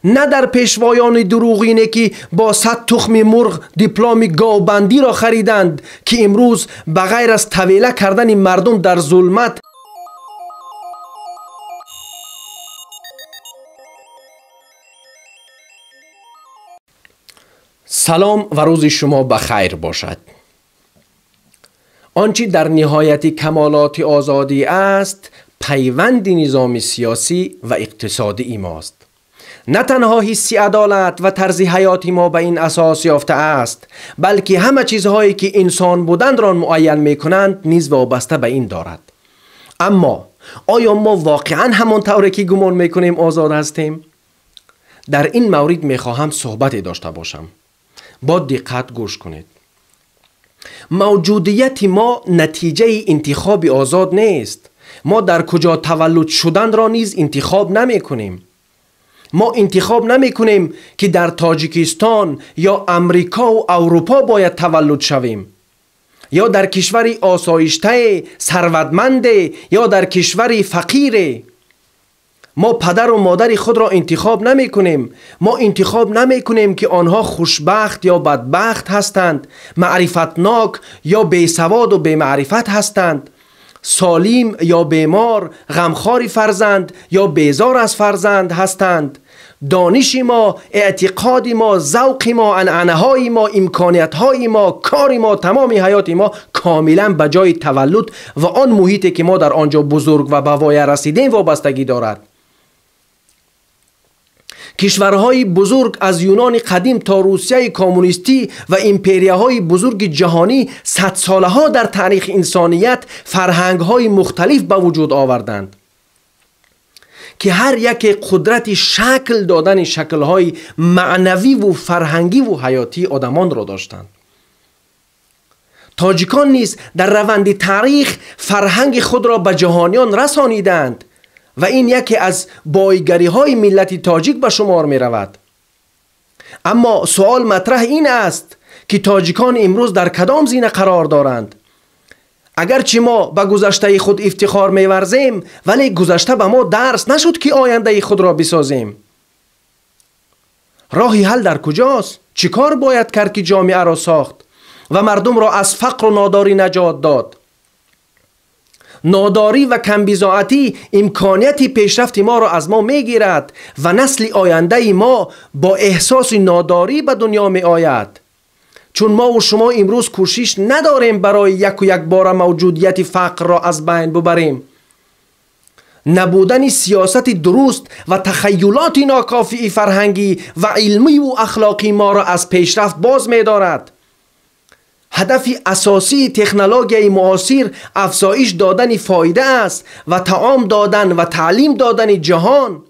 نه در پیشوایان دروغینه که با 100 تخم مرغ دیپلم گاوبندی را خریدند که امروز بغیر از طویله کردن مردم در ظلمت سلام و روز شما بخیر باشد. آنچه در نهایت کمالات آزادی است، پیوند نظام سیاسی و اقتصادی ماست. نه تنها حس عدالت و طرز حیات ما به این اساس یافته است، بلکه همه چیزهایی که انسان بودن را معین می کنند نیز وابسته به این دارد. اما آیا ما واقعا همان طوری که گمان میکنیم آزاد هستیم؟ در این مورد میخواهم صحبتی داشته باشم. با دقت گوش کنید. موجودیت ما نتیجه انتخاب آزاد نیست. ما در کجا تولد شدن را نیز انتخاب نمی کنیم. ما انتخاب نمی کنیم که در تاجیکستان یا امریکا و اروپا باید تولد شویم، یا در کشور آسایشته ثروتمند یا در کشور فقیر. ما پدر و مادر خود را انتخاب نمی کنیم. ما انتخاب نمی کنیم که آنها خوشبخت یا بدبخت هستند، معرفتناک یا بیسواد و بی‌معرفت هستند، سالم یا بیمار، غمخوار فرزند یا بیزار از فرزند هستند. دانش ما، اعتقاد ما، ذوق ما، عنعنه های ما، امکانیت های ما، کار ما، تمام حیات ما کاملا به جای تولد و آن محیطی که ما در آنجا بزرگ و به وایه رسیدیم وابستگی دارد. کشورهای بزرگ از یونان قدیم تا روسیه کمونیستی و امپریاهای بزرگ جهانی 100 سالها در تاریخ انسانیت فرهنگ‌های مختلف به وجود آوردند که هر یک قدرت شکل دادن شکل‌های معنوی و فرهنگی و حیاتی آدمان را داشتند. تاجیکان نیز در روند تاریخ فرهنگ خود را به جهانیان رسانیدند و این یکی از بایگری های ملت تاجیک به شمار می رود. اما سوال مطرح این است که تاجیکان امروز در کدام زینه قرار دارند؟ اگرچه ما به گذشته خود افتخار می ورزیم، ولی گذشته به ما درس نشد که آینده خود را بسازیم. راه حل در کجاست؟ چیکار باید کرد که جامعه را ساخت و مردم را از فقر و ناداری نجات داد؟ ناداری و کمبیزاعتی امکانیت پیشرفت ما را از ما میگیرد و نسل آینده ما با احساس ناداری به دنیا می آید. چون ما و شما امروز کوشش نداریم برای یک و یک بار موجودیت فقر را از بین ببریم. نبودن سیاست درست و تخیلات ناکافی فرهنگی و علمی و اخلاقی ما را از پیشرفت باز می دارد. هدف اساسی تکنولوژی معاصر افزایش دادن فایده است و طعام دادن و تعلیم دادن جهان،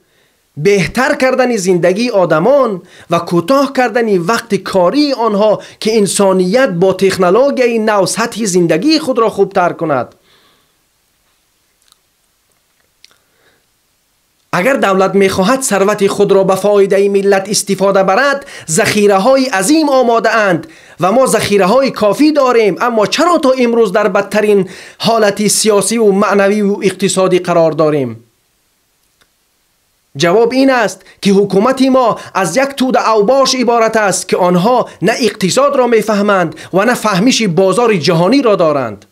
بهتر کردن زندگی آدمان و کوتاه کردن وقت کاری آنها که انسانیت با تکنولوژی نو سطح زندگی خود را خوبتر کند. اگر دولت میخواهد ثروت خود را به فایده ملت استفاده برد، ذخیره های عظیم آماده اند و ما ذخیره های کافی داریم، اما چرا تا امروز در بدترین حالت سیاسی و معنوی و اقتصادی قرار داریم؟ جواب این است که حکومت ما از یک توده اوباش عبارت است که آنها نه اقتصاد را میفهمند و نه فهمش بازار جهانی را دارند.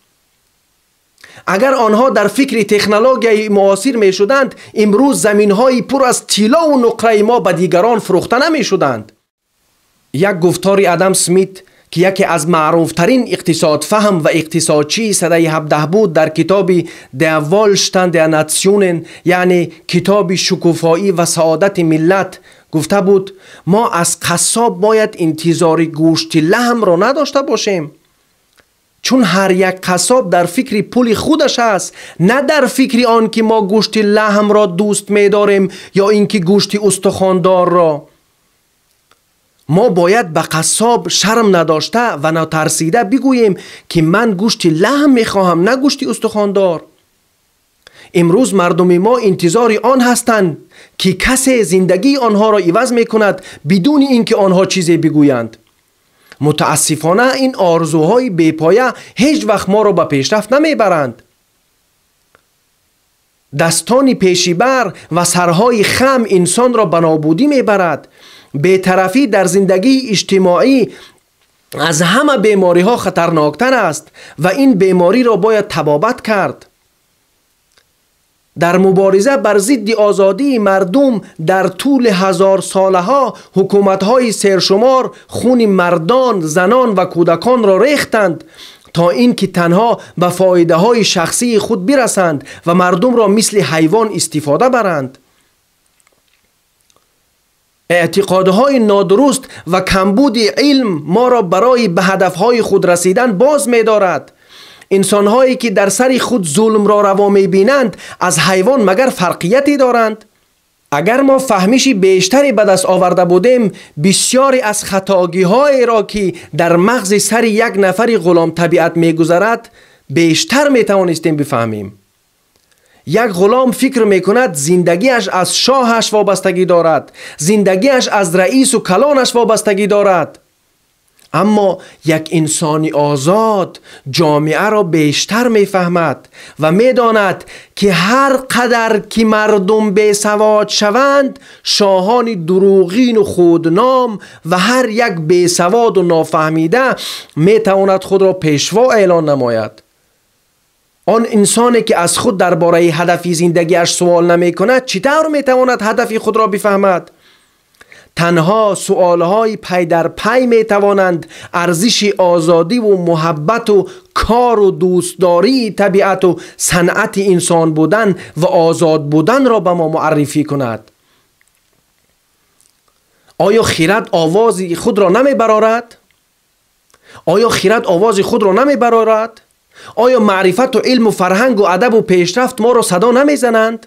اگر آنها در فکر تکنولوژی معاصر می شدند، امروز زمین های پر از طلا و نقره ما به دیگران فروخته نمی شدند. یک گفتار ادم سمیت که یکی از معروفترین اقتصاد فهم و اقتصادچی سده 17 بود، در کتاب Der Wohlstand der Nationen، یعنی کتاب شکوفایی و سعادت ملت، گفته بود ما از قصاب باید انتظار گوشت لحم را نداشته باشیم، چون هر یک قصاب در فکر پول خودش است، نه در فکر آن که ما گوشت لحم را دوست می‌داریم یا اینکه گوشت استخواندار را. ما باید به قصاب شرم نداشته و نترسیده بگوییم که من گوشت لحم میخواهم، نه گوشت استخواندار. امروز مردم ما انتظار آن هستند که کسی زندگی آنها را عوض میکند بدون اینکه آنها چیزی بگویند. متاسفانه این آرزوهای بیپایه هیچ وقت ما را به پیشرفت نمیبرند. Дастони пешибар ва сарҳои хам инсонро ба нобудӣ мебарад. Бетарафӣ дар зиндагии иҷтимоӣ аз ҳама бемориҳо хатарноктар аст ва ин бемориро бояд табобат кард. Дар мубориза бар зидди озодии мардум дар тӯли ҳазорсолаҳо ҳукуматҳои сершумор хуни мардон, занон ва кӯдаконро рехтанд то ин ки танҳо ба фоидаҳои шахсии худ бирасанд ва мардумро мисли ҳайвон истифода баранд. Эътиқодҳои нодуруст ва камбуди илм моро барои ба ҳадафҳои худ расидан боз медорад. Инсонҳое ки дар сари худ зулмро раво мебинанд аз ҳайвон магар фарқияте доранд? Агар мо фаҳмиши бештаре ба даст оварда будем, бисёре аз хатогиҳоеро ки дар мағзи сари як нафари ғуломтабиат мегузарад бештар метавонистем бифаҳмем. Як ғулом фикр мекунад зиндагиаш аз шоҳаш вобастагӣ дорад, зиндагиаш аз раису калонаш вобастагӣ дорад. Аммо як инсони озод ҷомеаро бештар мефаҳмад ва медонад ки ҳар қадар ки мардум бесавод шаванд, шоҳони дурӯғину худном ва ҳар як бесаводу нофаҳмида метавонад худро пешво эълон намояд. Он инсоне ки аз худ дар бораи ҳадафи зиндагиаш суол намекунад, чӣ тавр метавонад ҳадафи худро бифаҳмад? Танҳо суолҳои пай дар пай метавонанд арзиши озодиву муҳаббату кору дӯстдории табиату санъати инсон будан ва озод буданро ба мо муаррифӣ кунад. Оё хирад овози худро намебарорад? Оё хирад овози худро намебарорад? Оё маърифату илму фарҳангу адабу пешрафт моро садо намезананд?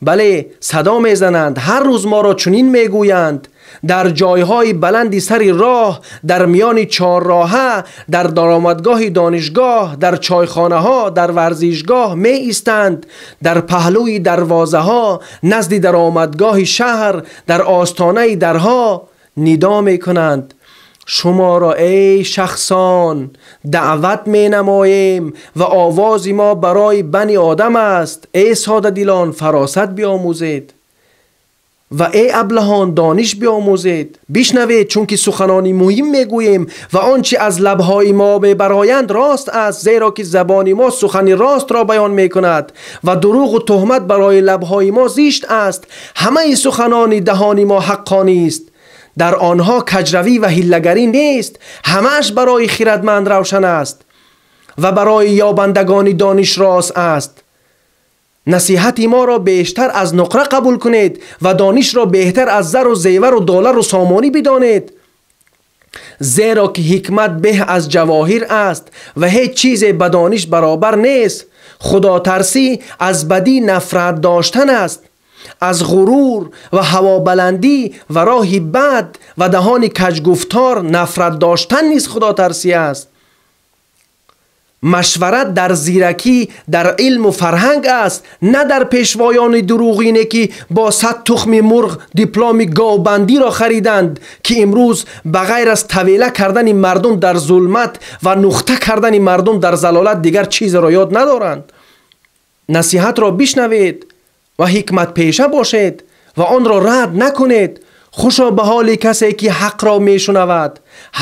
Бале, садо мезананд. Ҳар рӯз моро чунин мегӯянд. Дар ҷойҳои баланди сари роҳ, дар миёни чорроҳа, дар даромадгоҳи донишгоҳ, дар чойхонаҳо, дар варзишгоҳ меистанд, дар паҳлӯи дарвозаҳо, назди даромадгоҳи шаҳр, дар остонаи дарҳо нидо мекунанд. Шуморо эй шахсон даъват менамоем ва овози мо барои бани одам аст. Эй содадилон, фаросат биомӯзед ва эй аблаҳон, дониш биомӯзед. Бишнавед, чунки суханони муҳим мегӯем ва он чи аз лабҳои мо мебароянд рост аст, зеро ки забони мо сухани ростро баён мекунад ва дурӯғу туҳмат барои лабҳои мо зишт аст. Ҳамаи суханони даҳони мо ҳаққонист, дар онҳо каҷравӣ ва ҳиллагарӣ нест. Ҳамааш барои хирадманд равшан аст ва барои ёбандагони дониш рост аст. Насиҳати моро бештар аз нуқра қабул кунед ва донишро беҳтар аз зару зевару доллару сомонӣ бидонед, зеро ки ҳикмат беҳ аз ҷавоҳир аст ва ҳеҷ чизе ба дониш баробар нест. Худотарсӣ аз бадӣ нафрат доштан аст, аз ғурур ва ҳавобаландӣ ва роҳи бад ва даҳони каҷгуфтор нафрат доштан низ худотарсӣ аст. Машварат дар зиракӣ, дар илму фарҳанг аст, на дар пешвоёни дурӯғине ки бо 100 тухми мурғ дипломи говбандиро хариданд, ки имрӯз ба ғайр аз тавела кардани мардум дар зулмат ва нухта кардани мардум дар залолат дигар чизеро ёд надоранд. Насиҳатро бишнавед ва ҳикматпеша бошед ва онро рад накунед. Хушо ба ҳоли касе ки ҳақро мешунавад,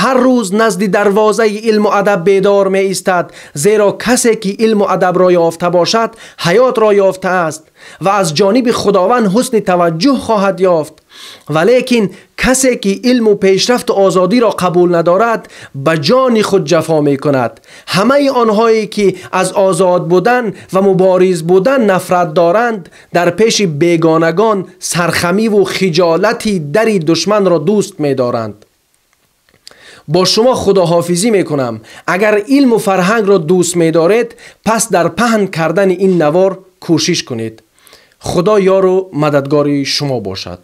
ҳар рӯз назди дарвозаи илму адаб бедор меистад, зеро касе ки илму адабро ёфта бошад ҳаётро ёфтааст ва аз ҷониби Худованд ҳусни таваҷҷӯҳ хоҳад ёфт. Валекин касе ки илму пешрафту озодиро қабул надорад ба ҷони худ ҷафо мекунад. Ҳамаи онҳое ки аз озод будан ва мубориз будан нафрат доранд дар пеши бегонагон сархамиву хиҷолати дари душманро дӯст медоранд. Бо шумо худоҳофизӣ мекунам. Агар илму фарҳангро дӯст медоред, пас дар паҳн кардани ин навор кӯшиш кунед. Худо ёру мададгори шумо бошад.